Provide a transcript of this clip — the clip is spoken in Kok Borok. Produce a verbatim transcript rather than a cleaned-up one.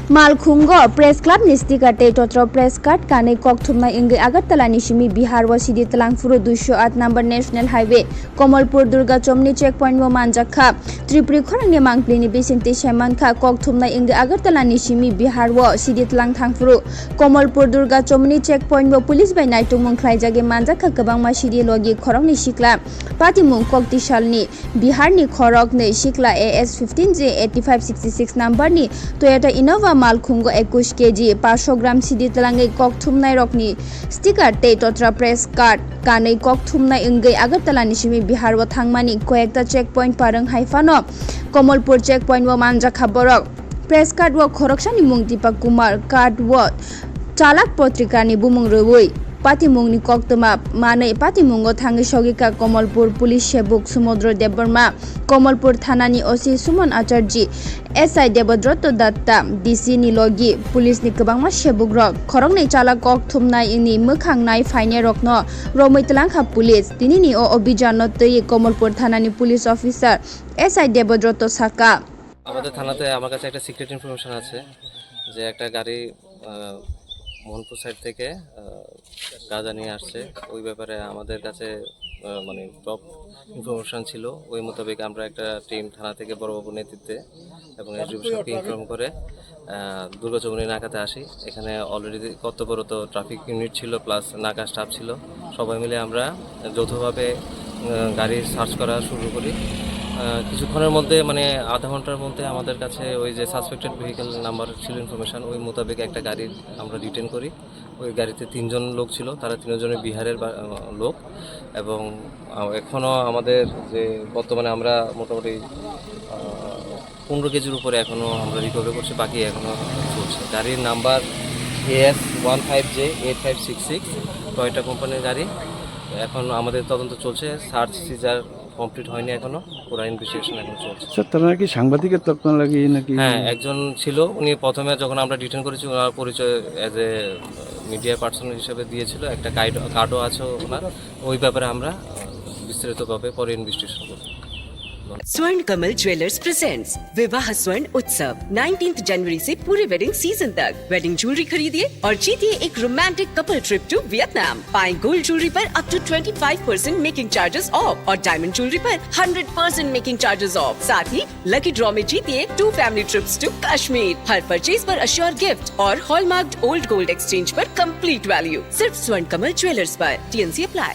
Malkhungo Press Club ni sticker tei totro press card kanwi kok thumnai wngwi Agartala ni simi Bihar o sidi twlangphuru duiso aat number National Highway Komolpur Durga Chomni checkpoint o manjak kha. Tripuri khorang ni mangpli ni bising twi se mankha kok thumnai wngwi Agartala ni simi Bihar o sidi twlang thangphuru Komolpur Durga Chomni checkpoint o police bai naitugmung khlaijagwi manjak kha kwbangma sidi logi khoroknwi sikla. Patimung kok twi salni Bihar ni khoroknwi sikla A S fifteen J eighty five sixty six number ni Toyota Innova malkhungo ekush K G, paanch sho gram sidi twlangwi kok thumnai rokni sticker tei totra press card kanwi kok thumnai wngwi Agartala ni simi Bihar o thangmani koyekta checkpoint parwng hai phano Komolpur checkpoint o manjak kha borok. Press card o khoroksani mung Deepak Kumar, card o Chalak Potrika ni bumung rwui patimungni koktwma manwi patimungo thangwi sogwi kha Komolpur police sebuk Sumudro Debbarma, Komolpur thanani O C Suman Acharji, S I Debodroto Datta, D C ni logi police ni kwbangma sebukrok. Khoroknwi chalak kok thumnai ni mwkhang nai phainairokno romwi twlang kha police. Tinini o obhijan no twiwi Komolpur thanani police officer S I Debodroto saka. আমাদের থানাতে আমার কাছে একটা secret information আছে যে একটা গাড়ি, আহ, মোহনপুর সাইড থেকে, আহ, গাঁজা নিয়ে আসছে। ওই ব্যাপারে আমাদের কাছে, আহ, মানে, টপ ইনফরমেশন ছিল। ওই মোতাবেক আমরা একটা টিম থানা থেকে বড়বাবুর নেতৃত্বে এবং এসডিপি সাহেবকে ইনফর্ম করে, আহ, দুর্গা চৌমুহনী নাকাতে আসি। এখানে অলরেডি কর্তব্যরত ট্রাফিক ইউনিট ছিল, প্লাস নাকা স্টাফ ছিল। সবাই মিলে আমরা যৌথভাবে, আহ, গাড়ি সার্চ করা শুরু করি। আহ, কিছুক্ষণের মধ্যে, মানে, আধা ঘন্টার মধ্যে আমাদের কাছে ওই যে সাসপেক্টেড ভেহিকল নাম্বার ছিল ইনফরমেশন, ওই মোতাবেক একটা গাড়ি আমরা ডিটেন করি। ওই গাড়িতে তিনজন লোক ছিল, তারা তিনজনই বিহারের বা-, আহ, লোক। এবং, আহ, এখনো আমাদের যে বর্তমানে আমরা মোটামুটি, আহ, পনেরো কেজির উপরে এখনো আমরা রিকভারি করছি, বাকি এখনো চলছে। গাড়ির number as one five J eight five six six, Toyota কোম্পানির গাড়ি। এখন আমাদের তদন্ত চলছে, সার্চ সিজার কমপ্লিট হয়নি এখনো, পুরা ইনভেস্টিগেশন এখন চলছে। স্যার, তারা নাকি সাংবাদিকের তকমা লাগিয়ে নাকি? হ্যাঁ, একজন ছিল, উনি প্রথমে যখন আমরা ডিটেন করেছি, ওনার পরিচয় অ্যাজ এ মিডিয়া পার্সন হিসেবে দিয়েছিল, একটা কার্ড, কার্ডও আছে ওনার। ওই ব্যাপারে আমরা, আহ, বিস্তারিতভাবে পরে ইনভেস্টিগেশন করব। Swarn Kamal Jewellers presents Vivah Swarn Utsav। Nineteenth जनवरी से पूरे वेडिंग सीजन तक वेडिंग ज्वेलरी खरीदिए और जीतिए एक romantic couple trip to Vietnam. पाएं गोल्ड ज्वेलरी पर up to twenty five percent making charges off और डायमंड ज्वेलरी पर hundred percent making charges off. साथ ही लकी ड्रॉ में जीतिए two family trips to Kashmir. हर परचेज पर अश्योर गिफ्ट और हॉलमार्क्ड ओल्ड गोल्ड एक्सचेंज पर कंप्लीट वैल्यू। सिर्फ स्वर्ण कमल ज्वेलर्स पर। TNC apply.